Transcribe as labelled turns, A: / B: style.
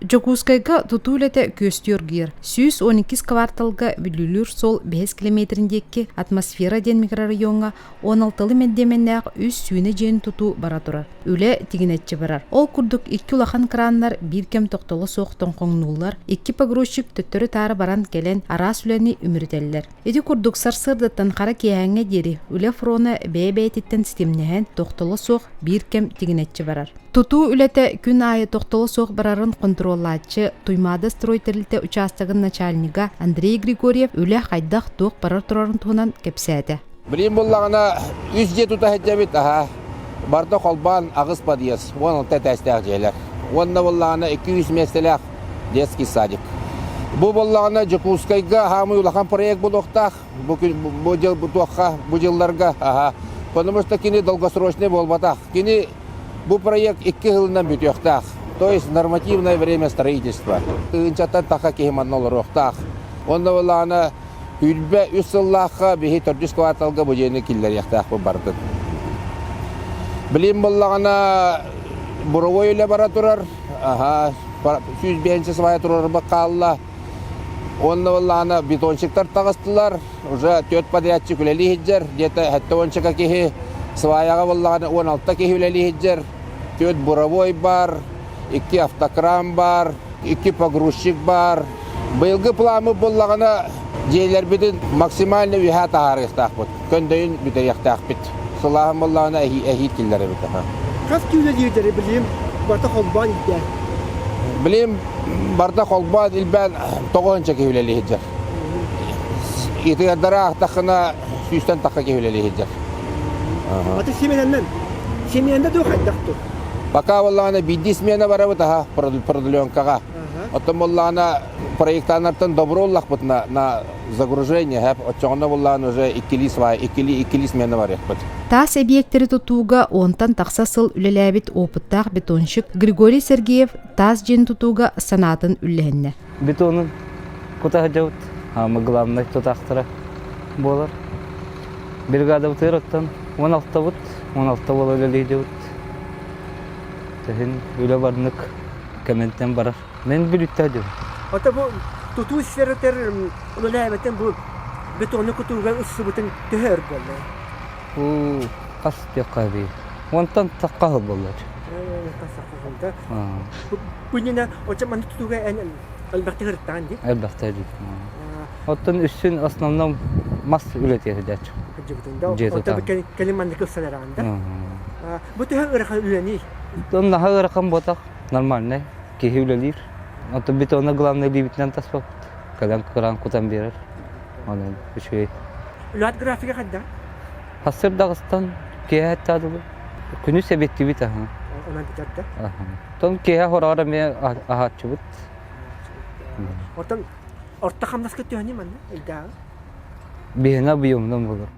A: Дьокуускайга тутуу үлэтэ күөстүү оргуйар. 112 кварталга Бүлүүлүүр суол 5 километрин диэки Атмосфера диэн микрорайоҥҥа 16 мэндиэмэннээх үс сүүнэ дьиэни тутуу бара турар. Үлэ тигинэччи барар. Ол курдук икки улахан краннар биир кэм тохтоло суох тоҥхоҥнууллар, икки погрузчик төттөрү-таары баран кэлэн араас үлэни үмүрүтэллэр. Ити курдук сарсыардаттан хара киэһээҥҥэ диэри үлэ фрона бэйэ-бэйэтиттэн ситимнэһэн, тохтоло суох биир кэм тигинэччи барар. Тутуу үлэтэ күн аайы тохтоло суох барарын хонтуруоллааччы Туймаада строй тэрилтэ учаастагын начальнига Андрей Григорьев үлэ хайдах-туох барар турарын туһунан кэпсээтэ.
B: Билигин буллаҕына үс дьиэ тута сылдьабыт, аһа. Барыта холбоон аҕыс подъезд, 16 этээстээх дьиэлэр. Уонна буоллаҕына 200 миэстэлээх детский садик. Бу буоллаҕына Дьокуускайга хаамый улахан проект буолуохтаах. Бу күн бу дьыл бу туохха бу дьылларга аха. Потому что кини долгосрочный буолбатах. Кини бу проект икки сылынан бүтүөхтээх. То есть нормативное время строительства. Тыһыынчаттан таха киһи манна олоруохтаах. Онно буоллаҕына Сүүрбэ үс сыллаахха биһи төрдүс кварталга бу дьиэни киллэриэхтээхпит бардын. Билим буоллаҕына буровой үлэ бара турар. Аха, 105 свая турарбыт хаалла. Уонна буоллаҕына бетонщиктар таҕыстылар. Уже түөрт подрядчик үлэлии сылдьар. Где-то сэттэ уончака киһи. Сваяҕа буоллаҕына 16 киһи үлэлии сылдьар. Түөрт буровой бар, икки автокран бар, икки погрузчик баар. Быйылгы плааммыт буоллаҕына, дьиэлэрбитин максимально үөһээ таһаарыахтаахпыт, көндөйүн бүтэриэхтээхпит. Сылааһын буоллаҕына эһиил киллэрэбит.
C: Хас күүлэлиирдэри билим барыта холбоон илбээн?
B: Билим барыта холбоон илбээн тоҕуһунча киһи үлэлии сылдьар. Итигардара аахтаххына сүүстэн тахса киһи үлэлии сылдьар.
C: Аты сименэннэн симиэнэ дуу хайдах дуу?
B: Пока буоллаҕына биирдии смена барабыт аха продленкаҕа. Оттон буоллаҕына проектаннартан добро ыллахпытына на загружение хэп оччоҕуна буоллаҕына уже иккилии свай иккилии иккилии смена барыахпыт.
A: Таас эбийиэктэри тутууга уонтан тахса сыл үлэлээбит опыттаах бетонщик Григорий Сергеев таас дьиэни тутууга санаатын үллэһиннэ.
D: Бетонун кута сылдьабыт. Ама главнай тутаахтара буолар. Бригадабытыгар оттон 16-быт, 16 буола үлэлиидибит. Тэһин үлэ барнык кэмэнтэн барар. Мен бүлүттэ дьон.
C: Ото бу тутуу сфератер үлэлээбэтин бу бетону кутууга ыссыбытын төһө өр буолла?
D: Бу хас диэххэ бий. Онтон тахха буолла.
C: Бу иннинэ оччо маннык тутууга эн элбэхтик ырыттаҕын дии?
D: Элбэхтик дии. Оттон үссүн основном мас үлэтигэр сылдьааччы.
C: Сылдьыбытыҥ да? Оттон кэлин маннык ылсан эрэҕин да? Бу төһө ыарахан үлэний?
D: Оттон наһаа ыарахан буотах, нормальный. Киһи үлэлиир. Оттон бетона главное илиибитинэн таспаппыт. Кэлэн кыраан кутан биэрэр. Онон үчүгэй.
C: Үлэт графига хайдах?
D: Сарсыардаҕыстан киэһэ аттаадылы. Күнүс эбиэттибит аһа.
C: Онон бүтэр да?
D: Аха. Оттон киэһэ хороҕор эмиэ аһааччыбыт.
C: Оттон орто хамнаска төһөнүй манна ыйдааҕы?
D: Биһиэнэ объемунан буолар.